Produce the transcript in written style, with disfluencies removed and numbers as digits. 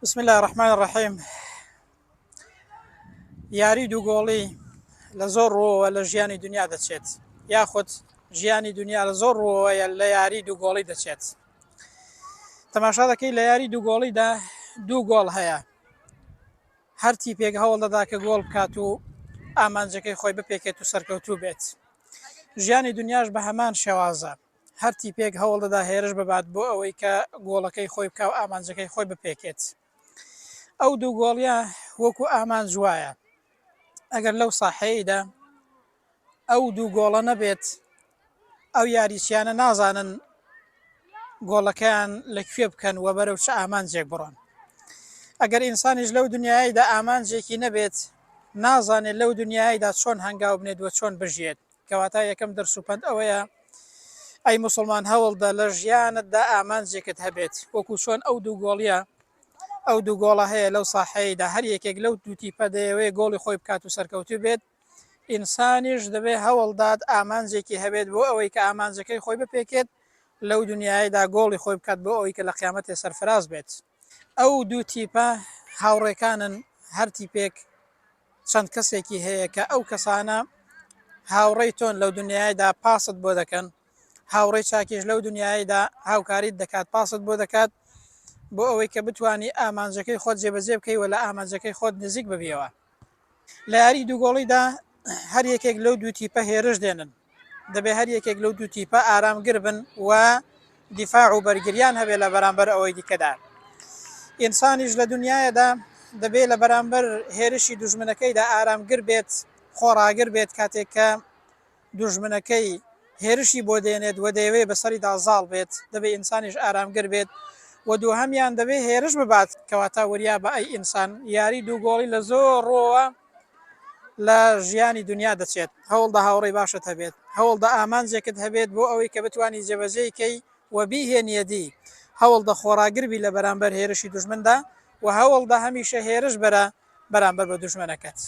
بسم اللە الرحمن الرحیم یاری دوو گۆڵی لە زۆر ڕووەوە لە ژیانی دنیا دەچێت یاخود ژیانی دنیا لە زۆر ڕووەوە لە یاری دوو گۆڵی دەچێت تەماشا دەکەی لە یاری دوو گۆڵیدا دوو گۆڵ هەیە هەر تیپێک هەوڵ دەدا کە گۆڵ بکات و ئامانجەکەی خۆی بپێکێت و سەرکەوتوو بێت ژیانی دنیاش بە هەمان شێوازە هەر تیپێک هەوڵدەدا هێرش ببات بۆ ئەوەی کە گۆڵەکەی خۆی بکا و ئامانجەکەی خۆی بپێکێت. ئەو دوو گۆڵیە وەکو ئامانج وایە. ئەگەر لەو ساحەیەیدا ئەو دوو گۆڵە نەبێت ئەو یاریچیانە نازانن گۆڵەکەیان لە کوێ بکەن و بەرەو چ ئامانجێک بڕۆن. ئەگەر ئینسانیش لەو دنیایەیدا ئامانجێکی نەبێت نازانێت لەو دنیایەیدا چۆن هەنگاو بنێت و چۆن بژیێت. کەواتە یەکەم دەرس و پەند ئەوەیە ئەی موسڵمان هەوڵدە لە ژیانتدا ئامانجێکت هەبێت وەکو چۆن ئەو دوو گۆڵیە ئەو دوو گۆڵە هەیە لەو ساحەیەدا هەر یەکێک لەو دوو تیپە دەیەوێت گۆڵی خۆی بکات و سەرکەوتوو بێت ئینسانیش دەبێ هەوڵدات ئامانجێکی هەبێت بۆ ئەوەی کە ئامانجەکەی خۆی بپێکێت لەو دنیایەدا گۆڵی خۆی بکات بۆ ئەوەی کە لە قیامەتێ سەرفراز بێت ئەو دوو تیپە هاوڕێکانن هەر تیپێک چەند کەسێکی هەیە کە ئەو کەسانە هاوڕێی تۆن لەو دنیایدا پاست بۆ دەکەن هاوڕێی چاکیش لەو دنیایدا هاوکاریت دەکات پاست بۆ دەکات بۆ ئەوەی کە بتانی ئامانجەکەی خۆت جێبەجێ بکەی و لە ئامانجەکەی خۆت نزیک ببیەوە لە یاری دووگۆڵیدا هەر یەکێک لەو دوو تیپە هێرش دێنن دەبێ هەر یەکێک لەو دوو تیپە ئارامگر بن و دیفاع و بەرگریان هەبێ لە بەرامبەر ئەوەی دیکەدا. ئینسانیش لە دونیایەدا دەبێ لە بەرامبەر هێرشی دوژمنەکەیدا ئارامگر بێت، خۆڕاگر بێت کاتێک کە دوژمنەکەی هێرشی بۆ دێنێت و دەیەوێ بەسەریدا زاڵ بێت، دەبێ ئینسانیش ئارامگر بێت و دووهەمیان دەبێ هێرش ببات، کەواتە وریا بە ئەی ئینسان، یاری دوو گۆڵی لە زۆر ڕووەوە لە ژیانی دونیا دەچێت، هەوڵدە هاوڕێی باشت هەبێت، هەوڵدە ئامانجێکت هەبێت بۆ ئەوەی کە بتوانی جێبەجێی کەی و بیهێنیە دی، هەوڵدە خۆڕاگر بی لە بەرامبەر هێرشی دوژمندا و هەوڵدە هەمیشە هێرش بەرە بەرامبەر بە دوژمنەکەت.